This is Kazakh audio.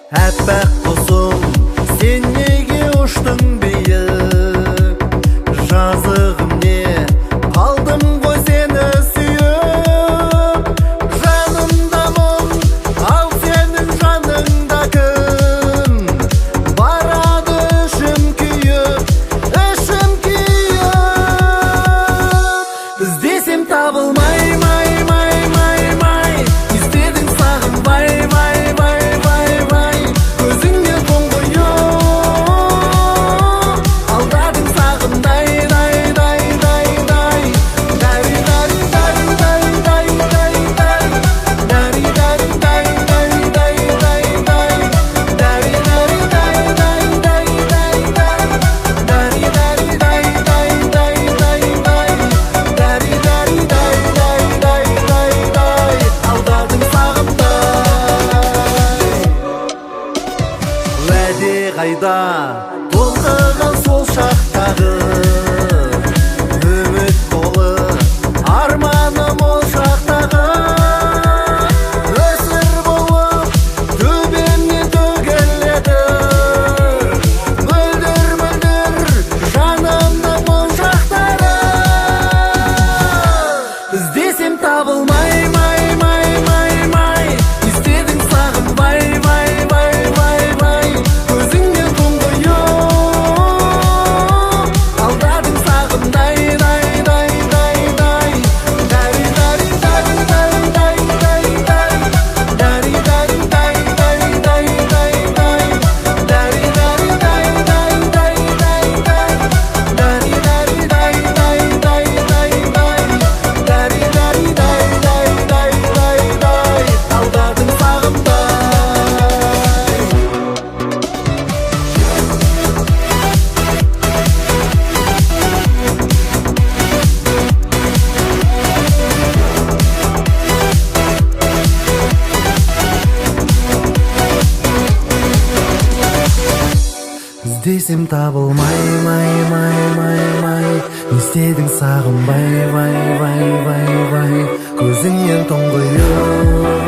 Әппақ құсым, сен неге ұштың биік? Жазығым не, қалдым ғой сені сүйіп. Жанымда мұң, ал сенің жаныңда кім? Барады ішім күйіп, ішім күйіп. Іздесем табылмай, май, май, май, май. Істедің сағын, вай, вай, вай, вай, вай. Көзіңнен тұңғиық алдадың сағын, дай, дай, дай, дай, дай. Дари, дари, дари, дари, дай, дай, дай. Дари, дари, дай, дай, дай, дай, дай. Дари, дари, дай, дай, дай, дай, дай. Дари, дари, дай, дай, дай, дай, дай. Дари, дари, дай, дай, дай, дай, дай. Алдадың сағымдай. Уәде қайда, толқыған сол шақтағы үміт толы арманым ол шақтағы нөсер болып төбемнен төгіледі мөлдір, мөлдір жанымның моншақтары. Іздесем табылмай, май, май, май, май. Істедің сағын, вай, вай, вай, вай, вай. Көзіңнен тұңғиық алдадың сағын, дай, дай, дай, дай, дай. Дари, дари, дари, дари, дай, дай, дай. Дари, дари, дай, дай, дай, дай, дай. Дари, дари, дай, дай, дай, дай, дай. Дари, дари, дай, дай, дай, дай, дай. Дари, дари, дай, дай, дай, дай, дай. Алдадың сағымдай. Іздесем табылмай, май, май, май, май. Не істедің сағынбай, вай, вай, вай, вай. Көзіңнен тұңғиық